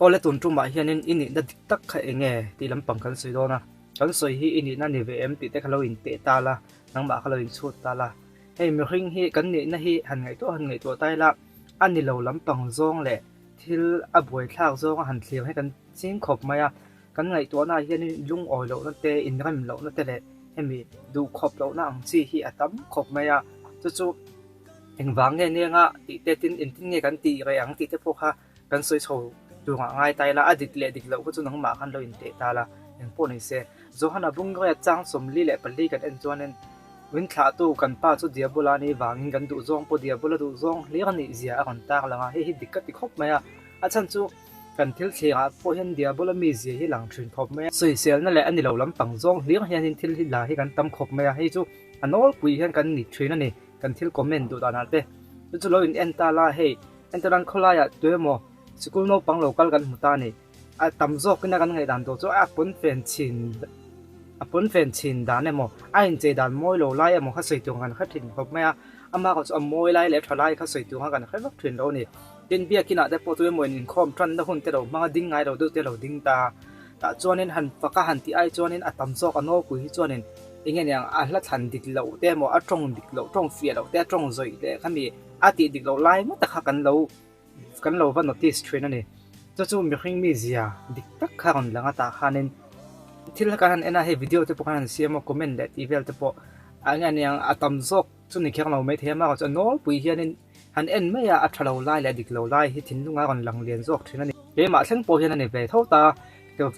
Awle tun tumah hianin i nihna dik tak kha eng nge tih lampang kan sawi dawn a, kan sawi hi i nihna ni ve em tih te kha lo inteh ta la, nangmah kha lo inchhut ta la. Hei mihring hi kan nihna hi han ngaihtuah han ngaihtuah ta ila a ni lo lampang zawng leh thil a buaithlak zawnga han thlir hi kan ching khawp mai a, kan ngaihtuahnaah hianin lungawi lohna te, inrem lohna te leh hemi duhkhawp lohna ang chi hi a tam khawp mai a, chu chu engvang nge nia tih te tin engtin nge kan tih reh ang tih te pawh kha Kan sawi chho tur ah ngai ta ila, a dik leh dik loh kha chu nangmah khan lo inteh ta la, engpawh ni se. Johana Bungraya chang 44 kan en chuanin, Min thlahtu kan pa chu Diabola a nih vangin kan duhzawng pawh Diabola duhzawng hlir a nih zia a rawn tar lang a, hei hi dik ka ti khawp mai a. A chhan chu kan thil thlir ah pawh hian Diabola mizia hi lang thin khawp mai a. Sawiselna leh a ni lo lampang zawng hlir hianin thil hi la hi kan tam khawp mai a, hei chu a nawlpui hian kan ni thin a ni, kan thil comment duh danah te. Chu chu lo in en ta la hei. Entirang khawlaiah tuemaw sikul naupang lo kal kan hmu ta a ni. A tam zawkin a kan ngaihdan tur chu a pawn fen chhin a pawn fen chhin dan emaw a inchei dan mawi lo lai emaw kha sawi tur kan hre thin khawp mai a. Amah kha chu a mawi lai leh tha lai kha sawi tur kha kan hre vak thin lo a ni. Tin, biakinah te pawh tuemaw in inkhawm tanna hun te lo hmang a ding ngai lo deuh te lo ding ta a. Tah chuanin han fak a han tih ai chuanin a tam zawk a nawlpui hi chuanin eng nge niang a hla thlan dik loh te emaw a tawng dik loh tawng fiah loh te a tawng zawih leh khami A tih dik loh lai ngawt kha kan lo kan lo va notice thin a ni. Chu chu mihring mi zia dik tak kha rawn lang a tah khanin thil kha kan han en a, hei video te pawh kan han siam a, comment leh tih vel te pawh a eng aniang a tam zawk chu ni kher lo maithei a, amaherawhchu a nawlpui hianin han en mai a, a tha lo lai leh a dik lo lai hi thinlunga rawn lang lian zawk thin a ni. Keimah thleng pawh hian a ni ve tho ta,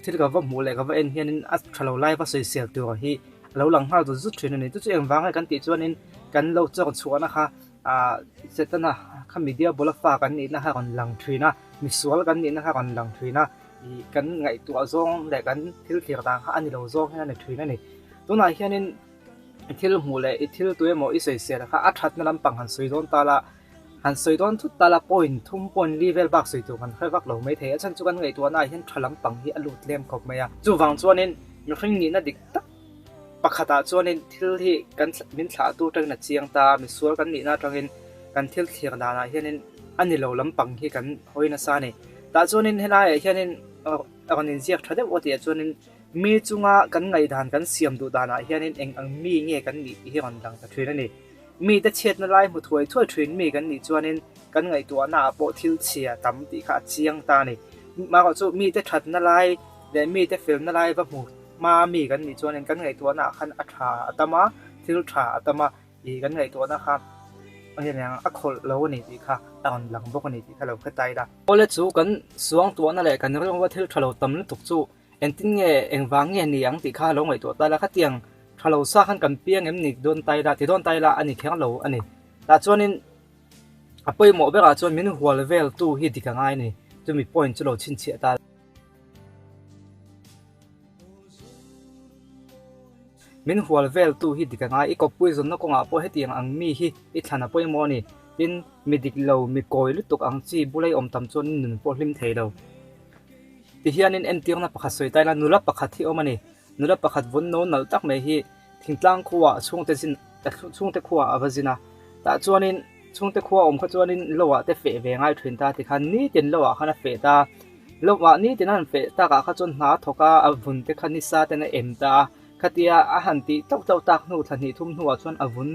thil ka va hmuh leh ka va en hianin a tha lo lai va sawisel tur hi a lo lang nghal zut zut thin a ni. Chu chu engvang nge kan tih chuanin kan lo chawk chhuahna kha Ah Setana kha mi diabola fa kan nihna kha rawn lang thin a, misual kan nihna kha rawn lang thin a, ih kan ngaihtuah zawng leh kan thil thlir dan kha a ni lo zawng hian a ni thin a ni. Tunah hianin i thil hmuh leh i thil tu emaw i sawisel kha a thatna lampang han sawi dawn ta la, han sawi dawn thut ta la point thum point li vel bak sawi tur kan hre vak lo mai thei a chhan chu kan ngaihtuahnaah hian tha lampang hi a lut tlem khawp mai a. Chuvang chuanin mihring nihna dik tak Pakhatah chuanin thil hi kan min thlahtu atangin a chiang ta, misual kan nihna atangin kan thil thlir danah hianin a ni lo lampang hi kan hawi nasa a ni. Tah chuanin helaiah hianin rawn inziak tha deuh aw tihah chuanin mi chunga kan ngaihdan kan siam duh danah hianin eng ang mi nge kan nih tih hi rawn lang ta thin a ni. Mite chhiatna lai hmu thuai thuai thin mi kan nih chuanin kan ngaihtuahnaah pawh thil chhia tam tih kha a chiang ta a ni. Marawh chu mite thatna lai leh mite felna lai va hmu Hma mi kan nih chuanin kan ngaihtuahna ah khan a tha a tam a, thil tha a tam a, ih kan ngaihtuahna kha a khawlh lo a ni tih kha a rawn lang bawk a ni tih kha lo hre ta ila. Awle chu kan suangtuahna leh kan rilrua thil tha lo tam lutuk chu engtin nge engvang nge ni ang tih kha lo ngaihtuah ta ila, khatiang tha lo sa khan kan piang em ni dawn ta ila ti dawn ta ila a ni kher lo a ni. Tah chuanin a pawimawh berah chuan min hual vel tu hi dik a ngai a ni, chumi point chu lo chhinchhiah ta. Min hual vel tu hi dik a ngai, i kawppui zawnna kawngah pawh hetiang ang mi hi i thlan a pawimawh a ni. Tin, mi dik lo, mi kawi lutuk ang chi bula i awm tam chuan nun pawh hlim thei lo. Tihianin entirna pakhat sawi ta ila, nula pakhat hi awm a ni. Nula pakhat vawn no nalh tak mai hi thingtlang khuaah chhungte zin chhungte khuaah a va zin a. Tah chuanin chhungte khua awm kha chuanin loah te feh ve ngai thin ta tikhan nitin loah khan a feh ta. Loah nitin a han feh takah kha chuan hna a thawk a, a vun te kha nisa ten a em ta a. Khatia a han tih tauh tauh tak hnu thla hnih thum hnuah chuan a vun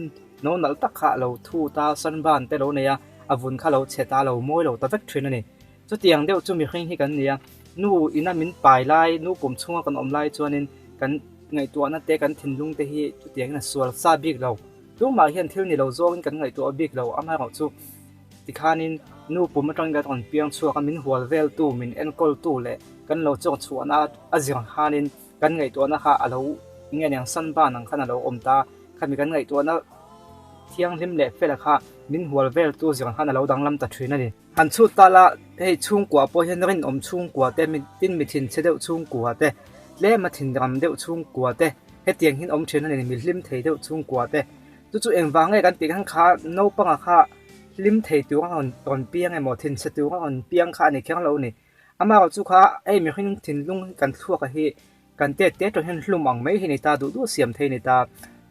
no nalh tak kha a lo thu ta, sunburn te lo nei a, a vun kha lo chhe ta, a lo mawi lo ta vek thin a ni. Chutiang deuh chu mihring hi kan ni a, nu ina min pai lai, nu pum chhunga kan awm lai chuanin kan ngaihtuahna te, kan thinlung te hi chutiangin a sual sa bik lo. Tumah hian thil ni lo zawngin kan ngaihtuah bik lo, amaherawh chu tikhanin nu pum atangin kan rawn piang chhuak a, min hual veltu, min enkawltu leh kan lo chawk chhuahna a zir khanin kan ngaihtuahna kha a lo nge niang sunburn ang khan a lo awm ta, khami kan ngaihtuahna thianghlim leh fela kha min hual veltu zir khan a lo danglam ta thin a ni. Han chhut ta la, hei chhungkua pawh hian rinawm chhungkua te, tin mi thinchhe deuh chhungkua te, tlema thinram deuh chhungkua te, hetiang hian awm thin a ni, mi hlim thei deuh chhungkua te. Chu chu engvang nge kan tih khan kha naupanga kha hlim thei tur a rawn piang emaw thinchhe tur a rawn piang kha a ni kher lo a ni. Amaherawh chu kha hei mihring thinlung kan thluak a hi Kan tet te tawh hian hlum ang mai hi ni ta, duh duh siam thei ni ta.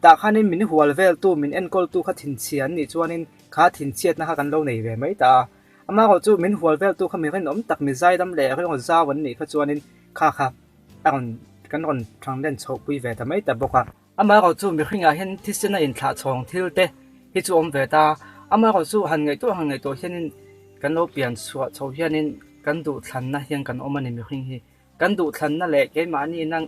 Tah khanin min hual veltu, min enkawltu kha thinchhia an nih chuanin kha thinchhiatna kha kan lo nei ve mai ta a. Amaherawhchu min hual veltu kha mi rinawm tak mi zaidam leh rilru zau an nih kha chuanin kha kha a rawn kan rawn thanglen chhohpui ve ta mai ta bawk a. Amaherawhchu mihringah hian thisen a inthlah chhawng thil te hi chu awm ve ta. Amaherawhchu han ngaihtuah han ngaihtuah hianin kan lo pian chhuah chho hianin kan duhthlanna hian kan awm a ni mihring hi. Kan duhthlanna leh keimahni ina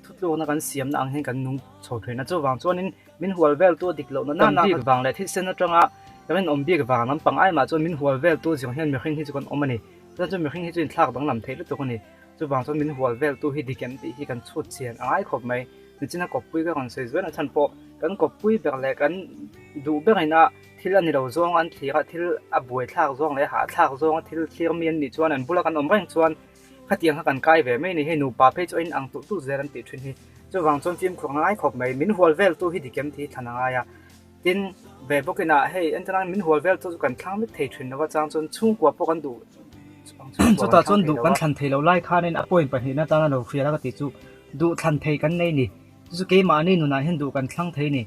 thutlukna kan siamna ang hian kan nung chho thin a, chuvang chuanin min hual veltu a dik lohna nana bik vang leh thisen atanga kan inawm bik vang lampang ai mah chuan min hual veltu zir hian mihring hi chu kan awm a ni. Chuan chu mihring hi chu inthlak danglam theih lutuk a ni. Chuvang chuan min hual veltu hi dik em tih hi kan chhut chian a ngai khawp mai. Nichina kawppui ka rawn sawi zual a chhan pawh kan kawppui ber leh kan duh ber ina thil a ni lo zawng an thlir a, thil a buaithlak zawng leh hahthlak zawnga thil thlir mi an nih chuan an bula kan awm reng chuan Khatiang kha kan kai ve mai ni hei nupa phei chu a inang tulh tulh zel an tih thin hi. Chuvang chuan fimkhur ngai khawp mai, min hual vel tu hi dikem tih hi thlan a ngai a. Tin, ve bawkin ah hei entirna min hual vel tu chu kan thlang vek thei thin lova chang chuan chhungkua pawh kan duh ang chhungkua Chutah chuan duh kan thlan thei lo lai khanin a point pahnihna tana lo hrial a ka tih chu duh thlan thei kan nei ni. Chu chu keimahni nunah hian duh kan thlang thei ni.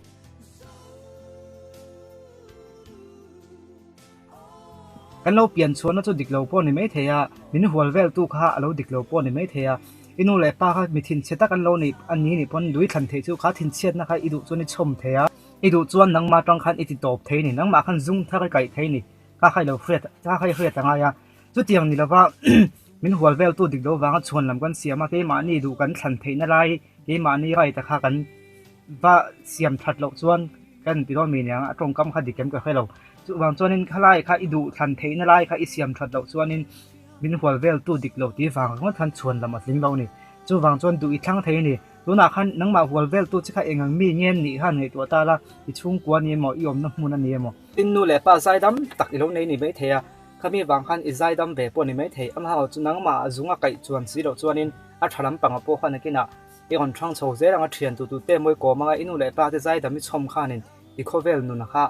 Kan lo pian chhuahna chu dik lo pawh ni mai thei a, min hual veltu kha a lo dik lo pawh ni mai thei a. I nu leh pa kha mi thinchhe tak an lo nih a ni nih pawn dui thlan theih chu kha thinchhiatna kha i duh chuan i chhawm thei a, i duh chuan nangmah atang khan i ti tawp thei ni, nangmah khan zung thar i kaih thei ni, kha kha i lo hriat kha kha i hriat a ngai a. Chutiang ni lova min hual veltu dik lo vanga chhuan lam kan siam a, keimahni duh kan thlan theihna lai keimahni right a kha kan va siam that loh chuan kan ti dawn mi niang a tawngkam kha dik em ka hre lo. Chuvang chuanin khalai kha i duh thlan theihna lai kha i siam that loh chuanin min hual veltu dik lo tih vang ringawt khan chhuan lam a tling lo a ni. Chuvang chuan duh i thlang thei a ni. Tunah khan nangmah hual veltu che kha eng ang mi nge an nih khan ngaihtuah ta la, i chhungkua a ni emaw, i awmna hmun a ni emaw. Tin nu leh pa zaidam tak i lo nei ni mai thei a, khami vang khan i zaidam ve pawh a ni mai thei. Amaherawh chu nangmah a zung a kaih chuan si loh chuanin a tha lampangah pawh khan nakinah i rawn thang chho zel ang a, thian tu tute mawi kawm anga i nu leh pa te zaidam i chhawm khanin i khawvel nun kha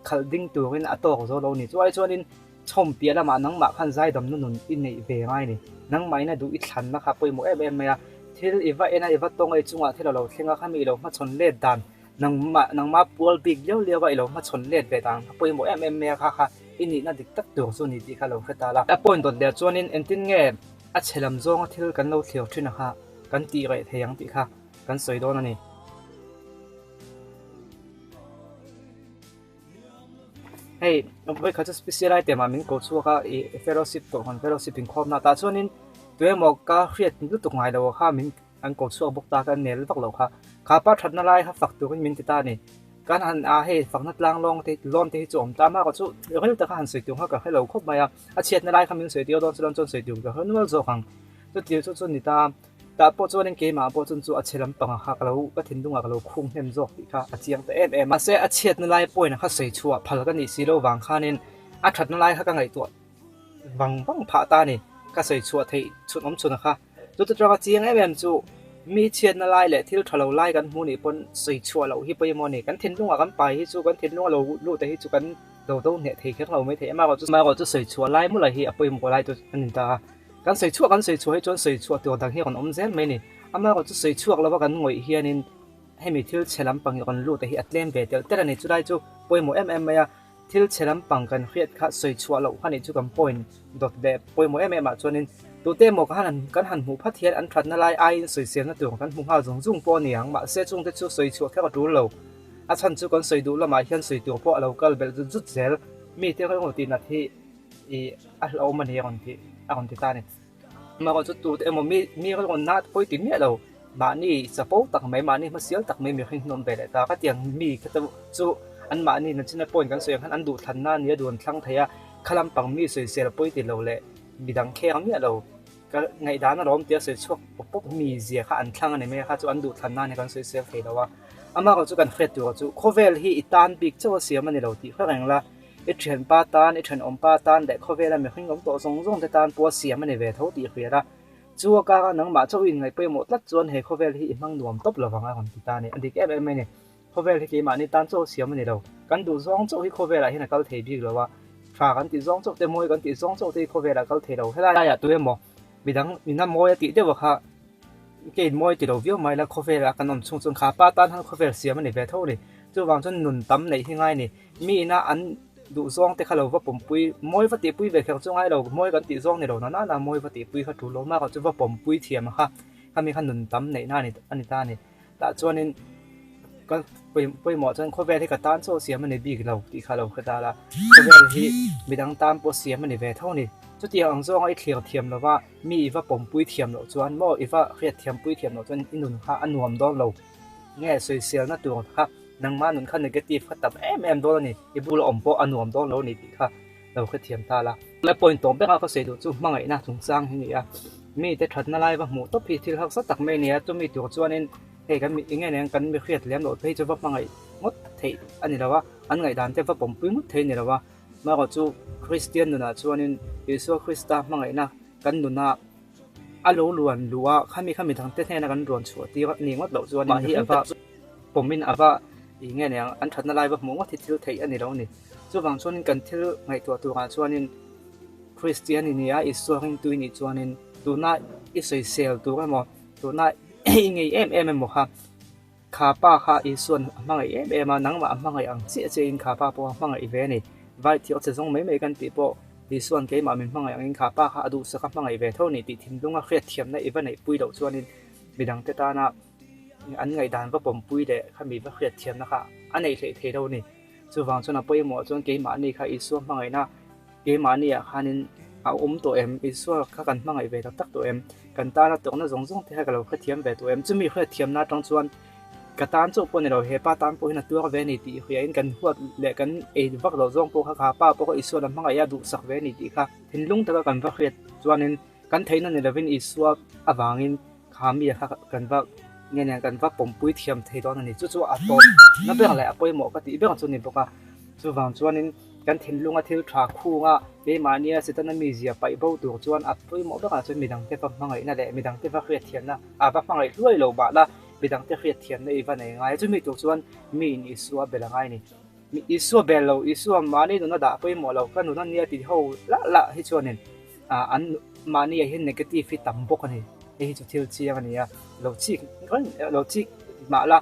khalh ding turin a tawk zo lo ni. Chuai chuanin chhawm piah lamah nangmah khan zaidamna nun i neih ve ngai ni. Nangmah ina duh i thlanna kha pawimawh em em mai a. Thil i va en a, i va tawng a, i chungah thil a lo thleng a, khami i lo hmachhawn let dan, nangmah nangmah pual bik liau liau a i lo hmachhawn let ve dan kha pawimawh em em mai a, kha kha i nihna dik tak tur chu ni tih kha lo hre ta la. A point dawt leh chuanin engtin nge a chhe lam zawnga thil kan lo thlir thin a kha kan tih reh thei ang tih kha kan sawi dawn a ni. Hei vawikhat chu special item ah min ko chhuak a ih fellowship tawh han fellowship inkhawmna tah chuanin tuemaw ka hriat lutuk ngai lo kha min an ko chhuak bawk ta ka nel vak lo kha kha pa thatna lai kha fak turin min ti ta a ni kan han a hei fakna tlang lawng te lawn te hi chu a awm ta a mahka chu ril taka han sawi tur kha ka hre lo khawp mai a a chhiatna lai kha min sawi tir dawn chuan chuan sawi tur ka hre nual zawk ang chuti chu chu ni ta. Tah pawh chuanin keimah pawh chuan chu a chhe lampangah kha ka lo ka thinlungah ka lo khung hnem zawk tih kha a chiang ta em em a. Mahse a chhiatna lai pawhin kha sawi chhuah phal ka nih si lo vang khanin a thatna lai kha ka ngaihtuah vang vang phah ta a ni. Ka sawi chhuah theih chhun awm chhun a kha. Chu chu tanga chiang em em chu mi chhiatna lai leh thil tha lo lai kan hmu nih pawn sawi chhuah loh hi pawimawh a ni. Kan thinlungah kan pai hi chu kan thinlunga lo lut te hi chu kan do do hneh thei kher lo mai thei em a. Amaherawhchu chu sawi chhuah lai mawlh hi a pawimawh lai chu a ni ta a. Kan sawi chhuak kan sawi chhuah hi chuan sawi chhuah tur dang hi a rawn awm zel mai a ni. Amaherawhchu chu sawi chhuak lova kan ngawih hianin hemi thil chhe lampang hi rawn lut te hi a tlem ve telh telh a ni. Chulai chu pawimawh em em mai a, thil chhe lampang kan hriat kha sawi chhuah loh kha nih chu kan point dawt leh pawimawh em em ah chuanin tute emaw ka han kan han hmuh phat hian an thatna lai aiin sawiselna tur kan hmu nghal zung zung pawh a ni ang. Mahse chungte chu sawi chhuah kher a tul lo. A chhan chu kan sawi duh lamah hian sawi tur pawh a lo kal belh zut zut zel. Mite rilru tihnat hi i a hlauhawm a ni a rawn ti a rawn ti ta a ni. Amaherawhchu chu tute emaw mi mi rawn nat pawi ti miah lo mahni chapo tak mai mahni hmasial tak mai mihring hi an awm ve leh ta ka tiang mi kha te chu an mahni nachina point kan sawi ang khan an duhthlanna a ni a duan thlang thei a kha lampang mi sawisel pawi ti lo leh midang kheng miah lo ka ngaihdan alawm tia sawi chhuak pawp pawp mi zia kha an thlang a ni mai a kha chu an duhthlanna a ni kan sawisel thei lo a amaherawhchu kan hriat tur chu khawvel hi i tan bik chauh a siam a ni lo tih hre reng la. I thianpa tan, i thenawmpa tan leh khawvela mihring awm tawh zawng zawng te tan pawh a siam a ni ve tho tih hriat a. Chu a kara nangmah chauh i inngaih pawimawh tlat chuan he khawvel hi i hmang nuam tawp lovang a rawn ti ta a ni. A dik em em mai a ni. Khawvel hi keimahni tan chauh a siam a ni lo. Kan duh zawng chauh hi khawvelah hian a kal thei bik lo a. Tha kan tih zawng chauh te, mawi kan tih zawng chauh te hi khawvelah a kal thei lo. Helai laiah tu emaw midang ina mawi a tih deuh a kha ke in mawi ti lo viau mai la khawvelah kan awm chhung chuan kha pa tan khan khawvel siam a ni ve tho a ni. Chuvang chuan nun tam neih hi ngai a ni. Mi ina an. duh zawng te kha lo va pawmpui mawi va tihpui ve kher chu ngai lo mawi kan tih zawng ni lo na nana mawi va tihpui kha tul lo mah erawh chu va pawmpui thiam kha khami kha nun tam neihna a ni ta a ni. Tah chuanin kan pawimawh chuan khawvel hi ka tan chaw siam a ni bik lo tih kha lo hre ta la, khawvel hi midang tan pawh siam a ni ve tho a ni. Chutiang ang zawnga i thlir thiam lo va, mi i va pawmpui thiam loh chuan maw i va hriat thiampui thiam loh chuan i nun kha a nuam dawn lo nge sawiselna tur kha nangmah nun kha negative kha tam em em dawn a ni, i bula awm pawh a nuam dawn lo a ni tih kha lo hrethiam ta la. Lai point tawp beka ka sawi duh chu hmangaihna chungchang hi a ni a, mite thatna lai va hmuh tawp hi thil harsa tak mai a ni a, chumi tur chuanin hei kan eng eng kan mi hriat lem loh phei chu va hmangaih ngawt theih a ni lo a, an ngaihdan te va pawmpui ngawt thei a ni lo a, amaherawh chu Kristian nunah chuanin Isua Krista hmangaihna kan nuna a lo luan luh a, khami kha midang te hnena kan rawn chhuah tir a ni ngawt loh chuan mah hi a va pawmin a va eng nge niang an thatna lai va hmuh ngawt hi thil theih a ni lo a ni. Chuvang chuanin kan thil ngaihtuah turah chuanin Kristian i ni a, Isua ringtu i nih chuanin tuna i sawisel tur emaw, tuna i ngei em em emaw kha, kha pa kha Isua'n a hmangaih em em a, nangmah a hmangaih ang chiah chiahin kha pa pawh a hmangaih ve a ni. Vai thiau che zawng mai mai kan tih pawh Isua'n keimah min hmangaih angin kha pa kha a duhsak a hmangaih ve tho a ni tih thinlunga hriatthiamna i va neihpui loh chuanin midangte tana an ngaihdan va pawmpui leh khami va hriatthiamna kha a neih hleih thei lo a ni. Chuvang chuan a pawimawh chuan keimahni kha Isua hmangaihna keimahniah khanin a awm tawh em? Isua kha kan hmangaih ve tak tak tawh em? Kan tana tawkna zawng zawng te kha ka lo hrethiam ve tawh em? Chumi hrethiamna atang chuan ka tan chauh pawh ni lo, he pa tan pawh hian a tuar ve a ni tih hriain kan huat leh kan ei vak loh zawng pawh kha kha pa pawh kha Isua la hmangaih a duhsak ve a ni tih kha thinlung taka kan va hriat chuanin Kan theihna ni lovin Isua avangin kha mi kha kan va nge nen kan va pawmpui thiam thei dawn a ni. Chu chu a tawp na ber leh a pawimawh ka tih ber chu a ni bawk a. Chuvang chuanin kan thinlunga thil tha khunga keimahnia Setana mizia paih bo tur chuan a pawimawh berah chuan midangte va hmangaihna leh midangte va hriatthiamna a va hmangaih hluai lo mahla midangte hriatthiamna i va nei ngai a. Chumi tur chuan miin Isua bel a ngai a ni. Isua bel lo, Isua mahni nuna dah pawimawh lo, ka nuna nia tih ho lah lah hi chuanin an mahni ah hian negative hi tam bawk a ni. Hei hi chu thil chiang a ni a, lo chik reng lo chik mah la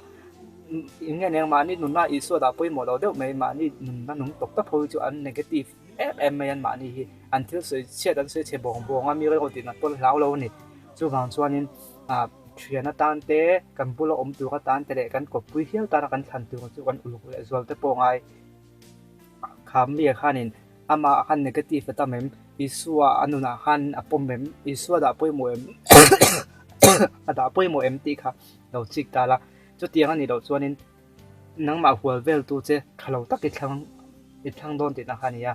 eng nge eng mahni nuna Isua dah pawimawh lo deuh mai, mahni nunna nung tawp tawp ho hi chu an negative em em mai an mahni hi an thil sawi chhiat an sawi chhe bawng bawng a, mi rilru tih nat pawh hlau lo a ni. Chuvang chuanin ah Thian atan te, kan bula awm tur atan te leh kan kawppui hial tana kan thlan tur chu kan uluk leh zual te pawh ngai. Kha mi khanin amah khan negative a tam em? Isua a nunah khan a pawm em? Isua dah pawimawh em? A dah pawimawh em tih kha lo chik ta la. Chutiang a nih loh chuanin nangmah hual vel tu che tha lo tak i thlang i thlang dawn tihna kha a ni a.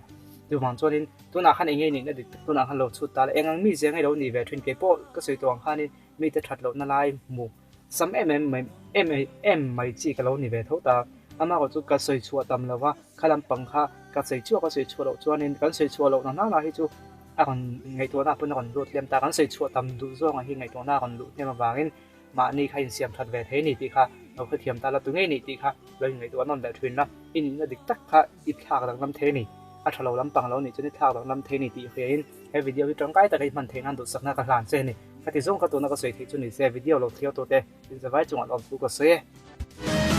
Chuvang chuanin tunah khan eng nge nihna dik tak tunah khan lo chhut ta la. Eng ang mi zia nge lo nih ve thin kei pawh ka sawi tawh ang khanin Mite that lohna lai hmu sam em em mai em em mai chi ka lo ni ve tho ta. Amaherawh chu ka sawi chhuah tam lo va, kha lampang kha ka sawi chhuah ka sawi chhuah loh chuanin kan sawi chhuah loh na nana hi chu a rawn ngaihtuahna pawn a rawn lut hliam ta. Kan sawi chhuah tam duh zawnga hi ngaihtuahna a rawn luh hnem avangin mahni kha insiam that ve thei a ni tih kha lo hrethiam ta la tu ngei nih tih kha lo inngaihtuah nawn leh thin la, i nihna dik tak kha i thlak danglam thei a ni. A tha lo lampang lo nih chuan i thlak danglam thei a ni tih hriain he video hi tangkai taka i hman theih nan duhsakna ka hlan che a ni. Khati zawng kha tuna ka sawi theih chu ni se video lo thlir tute in zavai chungah lawmthu ka sawi e.